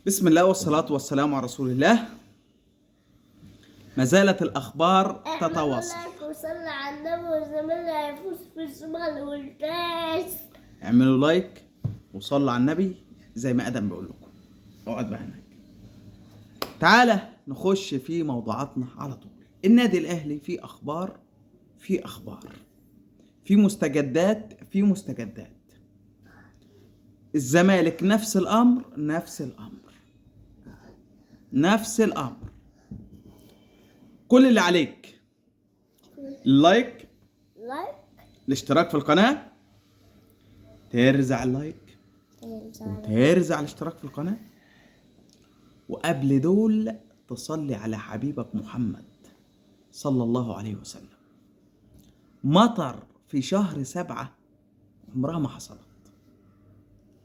بسم الله والصلاة والسلام على رسول الله. ما زالت الأخبار تتواصل. اعملوا like وصلوا على النبي، وزميلنا هيفوز في الشمال والكاس. اعملوا like وصلوا على النبي زي ما ادم بيقول لكم. اقعد بقى هناك. تعالى نخش في موضوعاتنا على طول. النادي الاهلي في اخبار، في اخبار، في مستجدات، في مستجدات. الزمالك نفس الامر، نفس الامر، نفس الامر. كل اللي عليك ال like، like، الاشتراك في القناة، ترزع ال like وترزع الاشتراك في القناة، وقبل دول تصلي على حبيبك محمد صلى الله عليه وسلم. مطر في شهر 7 عمرها ما حصلت،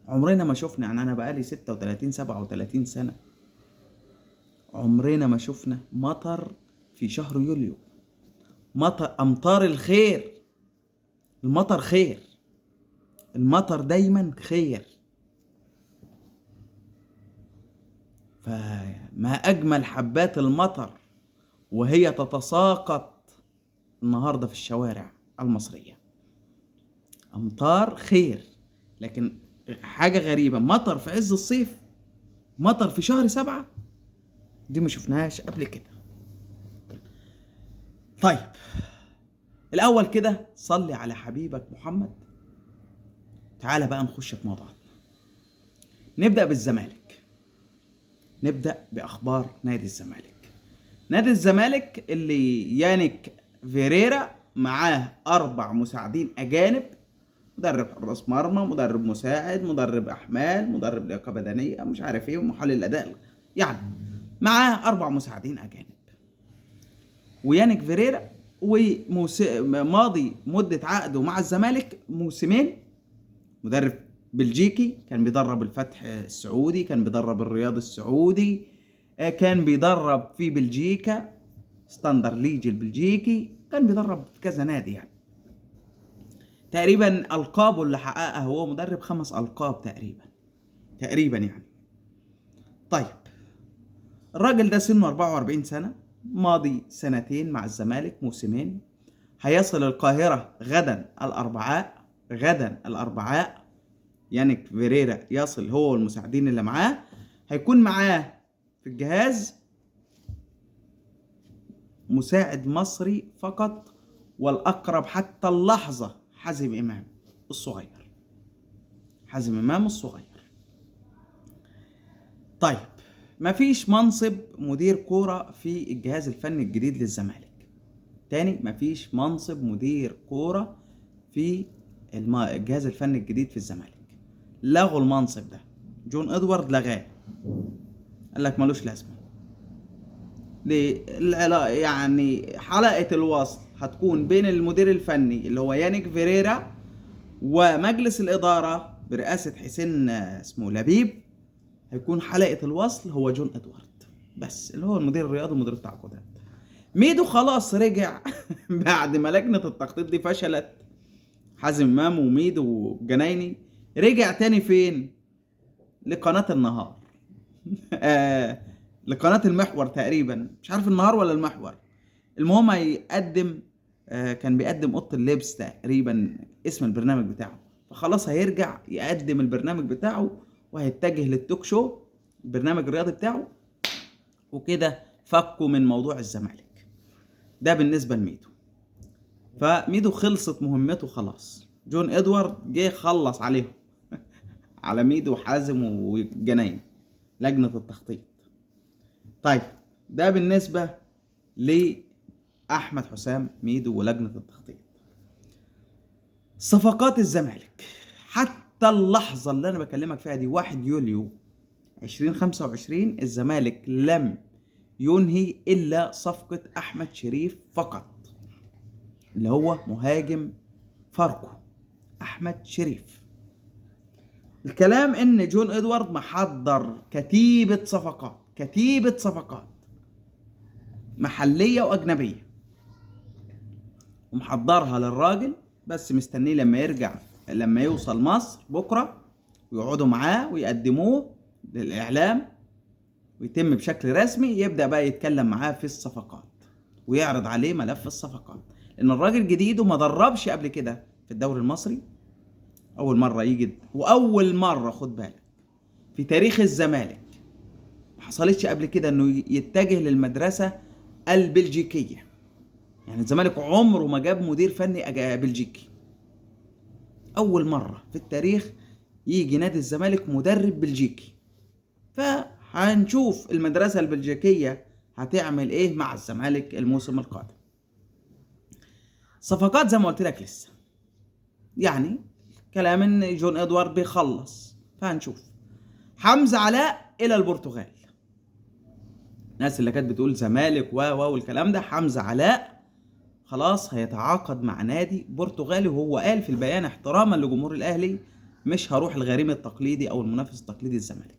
عمرنا ما شفنا، يعني أنا بقالي 36 37 سنة عمرنا ما شفنا مطر في شهر يوليو. مطر، أمطار الخير، المطر خير، المطر دايما خير. فما أجمل حبات المطر وهي تتساقط النهاردة في الشوارع المصرية. أمطار خير، لكن حاجة غريبة، مطر في عز الصيف، مطر في شهر 7، دي ما شفناهاش قبل كده. طيب الأول كده صلي على حبيبك محمد. تعالى بقى نخش في موضوعنا. نبدأ بالزمالك، نبدأ بأخبار نادي الزمالك. نادي الزمالك اللي يانيك فيريرا معاه 4 مساعدين أجانب، مدرب حراس مرمى، مدرب مساعد، مدرب أحمال، مدرب لياقة بدنية، مش عارف إيه، ومحلل أداء، يعني معاه 4 مساعدين أجانب. ويانيك فيريرا ماضي مدة عقده مع الزمالك موسمين، مدرب بلجيكي كان بيدرب الفتح السعودي، كان بيدرب الرياض السعودي، كان بيدرب في بلجيكا ستاندر ليج البلجيكي، كان بيدرب في كذا نادي. يعني تقريبا ألقابه اللي حققها هو مدرب 5 ألقاب تقريبا يعني. طيب الراجل ده سنه 44 سنة، ماضي سنتين مع الزمالك، موسمين. هيصل القاهرة غدا الأربعاء، غدا الأربعاء يانيك فيريرا يصل هو والمساعدين اللي معاه. هيكون معاه في الجهاز مساعد مصري فقط، والأقرب حتى اللحظة حازم إمام الصغير، حازم إمام الصغير. طيب مفيش منصب مدير كورة في الجهاز الفني الجديد للزمالك. تاني مفيش منصب مدير كورة في الجهاز الفني الجديد في الزمالك. لغوا المنصب ده، جون ادوارد لغاه، قال لك ملوش لازمة. ليه؟ يعني حلقة الوصل هتكون بين المدير الفني اللي هو يانيك فيريرا ومجلس الإدارة برئاسة حسين اسمه لبيب. هيكون حلقة الوصل هو جون ادوارد بس، اللي هو المدير الرياضي ومدير التعاقدات. ميدو خلاص رجع بعد ما لجنة التخطيط دي فشلت، حازم امام وميدو وجنايني، رجع تاني فين؟ لقناة النهار. لقناة المحور تقريبا، مش عارف النهار ولا المحور. المهم هيقدم، كان بيقدم أوضة اللبس تقريبا اسم البرنامج بتاعه، فخلاص هيرجع يقدم البرنامج بتاعه وهيتجه للتوك شو البرنامج الرياضي بتاعه، وكده فكوا من موضوع الزمالك ده. بالنسبة لميدو، فميدو خلصت مهمته خلاص، جون ادوارد جه خلص عليهم على ميدو وحازم وجناين لجنة التخطيط. طيب ده بالنسبة لأحمد حسام ميدو ولجنة التخطيط. صفقات الزمالك حتى اللحظة اللي أنا بكلمك فيها دي 1 يوليو 2025، الزمالك لم ينهي إلا صفقة أحمد شريف فقط، اللي هو مهاجم فاركو أحمد شريف. الكلام إن جون إدوارد محضر كتيبة صفقات، كتيبة صفقات محلية وأجنبية، ومحضرها للراجل، بس مستنيه لما يرجع، لما يوصل مصر بكرة ويقعدوا معاه ويقدموه للإعلام. ويتم بشكل رسمي، يبدأ بقى يتكلم معاه في الصفقات ويعرض عليه ملف الصفقات، لأن الراجل جديد وما دربش قبل كده في الدوري المصري، أول مرة يجد، وأول مرة خد بالك في تاريخ الزمالك ما حصلتش قبل كده إنه يتجه للمدرسة البلجيكية. يعني الزمالك عمره ما جاب مدير فني بلجيكي، أول مرة في التاريخ يجي نادي الزمالك مدرب بلجيكي. فهنشوف المدرسة البلجيكية هتعمل ايه مع الزمالك الموسم القادم. صفقات زي ما قلت لك لسه، يعني كلام ان جون ادوارد بيخلص، فهنشوف. حمزة علاء الى البرتغال، الناس اللي كانت بتقول زمالك و والكلام ده، حمزة علاء خلاص هيتعاقد مع نادي برتغالي، وهو قال في البيان احتراما لجمهور الاهلي مش هروح الغريم التقليدي او المنافس التقليدي الزمالك.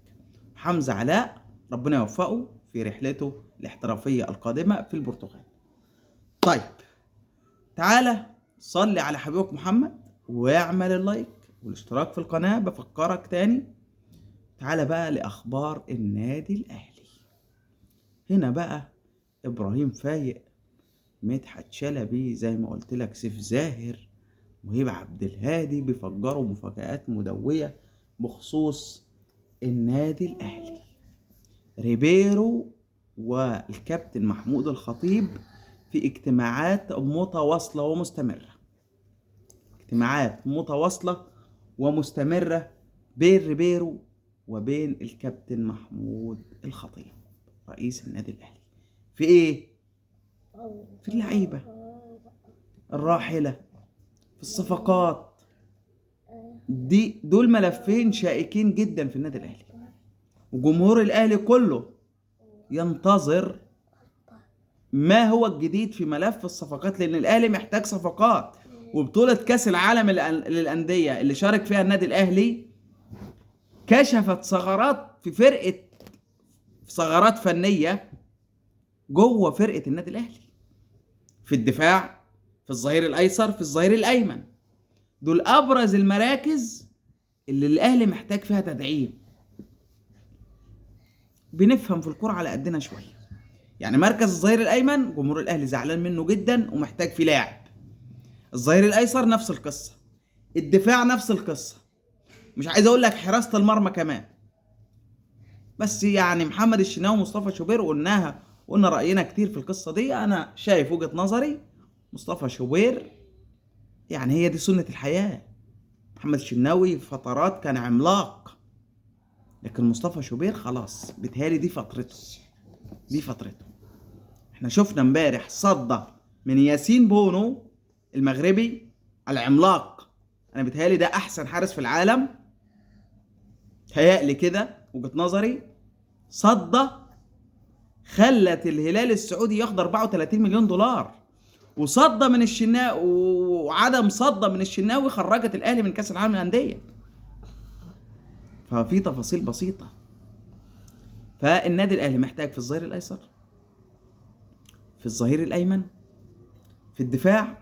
حمزة علاء ربنا يوفقه في رحلته الاحترافية القادمة في البرتغال. طيب تعالى صلي على حبيبك محمد واعمل اللايك والاشتراك في القناة، بفكرك تاني. تعالى بقى لأخبار النادي الأهلي. هنا بقى إبراهيم فايق، مدحت شلبي زي ما قلت لك، سيف زاهر، مهيب عبد الهادي بيفجروا مفاجآت مدوية بخصوص النادي الأهلي. ريبيرو والكابتن محمود الخطيب في اجتماعات متواصلة ومستمرة، اجتماعات متواصلة ومستمرة بين ريبيرو وبين الكابتن محمود الخطيب رئيس النادي الأهلي. في ايه؟ في اللعيبة الراحلة، في الصفقات دي، دول ملفين شائكين جدا في النادي الأهلي، وجمهور الأهلي كله ينتظر ما هو الجديد في ملف الصفقات، لأن الأهلي محتاج صفقات. وبطولة كأس العالم للأندية اللي شارك فيها النادي الأهلي كشفت ثغرات في فرقة، ثغرات فنية جوه فرقة النادي الأهلي، في الدفاع، في الظهير الأيسر، في الظهير الأيمن. دول أبرز المراكز اللي الأهلي محتاج فيها تدعيم. بنفهم في الكرة على قدنا شوية، يعني مركز الظهير الأيمن جمهور الأهلي زعلان منه جدا ومحتاج فيه لاعب. الظهير الأيسر نفس القصة، الدفاع نفس القصة، مش عايز أقول لك حراسة المرمى كمان. بس يعني محمد الشناوي ومصطفى شوبير قلناها، قلنا رأينا كتير في القصة دي. أنا شايف وجهة نظري مصطفى شوبير، يعني هي دي سنة الحياة. محمد الشناوي فترات كان عملاق، لكن مصطفى شوبير خلاص بيتهيألي دي فترته، دي فترته. احنا شفنا امبارح صدى من ياسين بونو المغربي العملاق، انا بيتهيألي ده احسن حارس في العالم، تهيألي كده وجهة نظري. صدى خلت الهلال السعودي ياخد 34 مليون دولار، وصدى من الشناوي، وعدم صدى من الشناوي خرجت الاهلي من كاس العالم للاندية. ففي تفاصيل بسيطة. فالنادي الاهلي محتاج في الظهير الايسر، في الظهير الايمن، في الدفاع،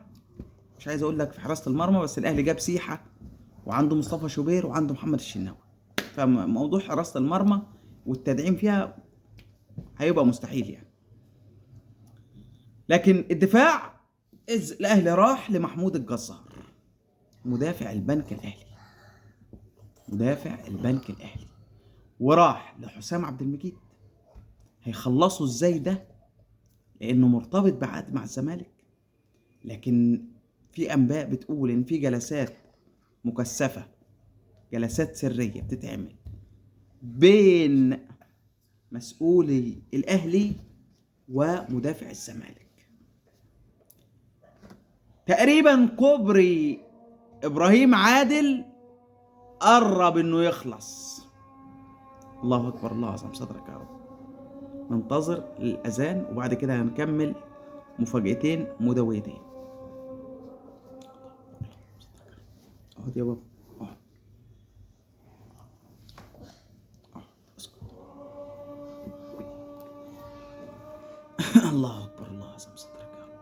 مش عايز اقول لك في حراسة المرمى، بس الاهلي جاب سيحه وعنده مصطفى شوبير وعنده محمد الشناوي، فموضوع حراسة المرمى والتدعيم فيها هيبقى مستحيل يعني. لكن الدفاع الاهلي راح لمحمود الجزار مدافع البنك الاهلي، مدافع البنك الاهلي، وراح لحسام عبد المجيد. هيخلصوا ازاي ده؟ لانه مرتبط بعقد مع الزمالك، لكن في انباء بتقول ان في جلسات مكثفة، جلسات سرية بتتعمل بين مسؤولي الاهلي ومدافع الزمالك. تقريبا كوبري ابراهيم عادل قرب انه يخلص. الله اكبر، الله اعظم صدرك يا رب. ننتظر الاذان وبعد كده هنكمل مفاجأتين مدويتين. اقعد يا بابا، اقعد اقعد، اسكت. الله اكبر، الله اعظم صدرك يا رب.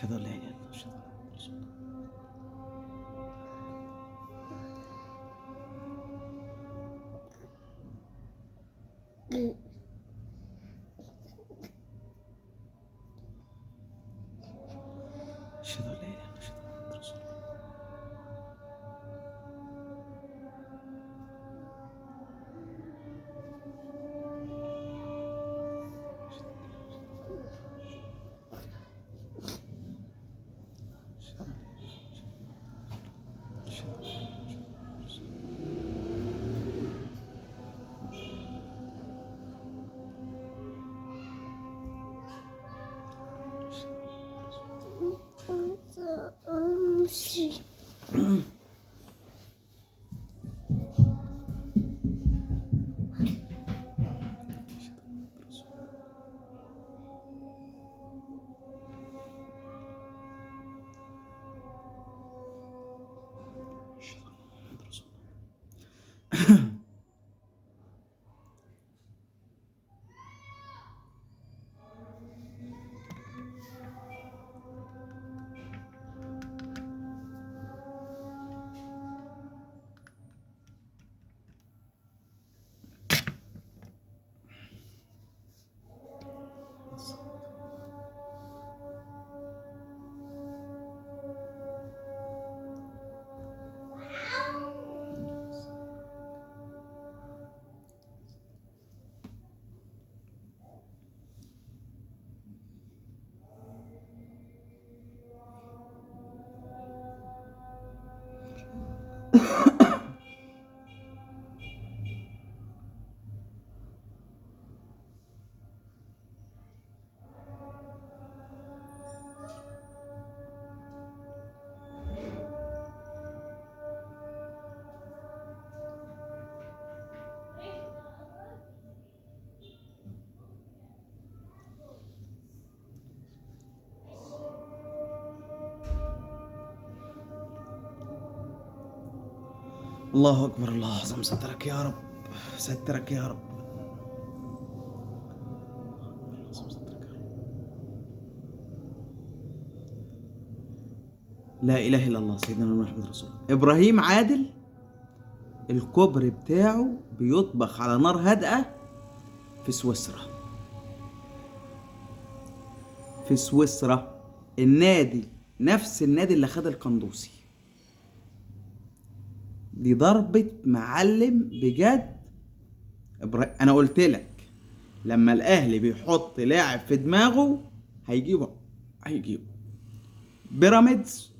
أشهد أن لا إله إلا الله، أشهد أن محمد رسول الله. أشهد أن لا إله إلا الله، أشهد أن محمد رسول الله. أمشي. الله أكبر، الله أعظم، سترك يا رب، سترك يا رب. لا إله إلا الله، سيدنا محمد رسول الله. إبراهيم عادل الكوبري بتاعه بيطبخ على نار هادئة في سويسرا، في سويسرا. النادي نفس النادي اللي خد القندوسي. دي ضربة معلم بجد. انا قلت لك لما الاهلي بيحط لاعب في دماغه هيجيبه، هيجيبه. بيراميدز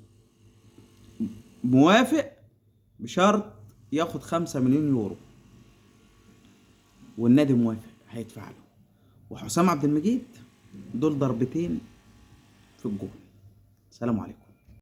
موافق بشرط ياخد 5 مليون يورو، والنادي موافق هيدفع له. وحسام عبد المجيد، دول ضربتين في الجول. سلام عليكم.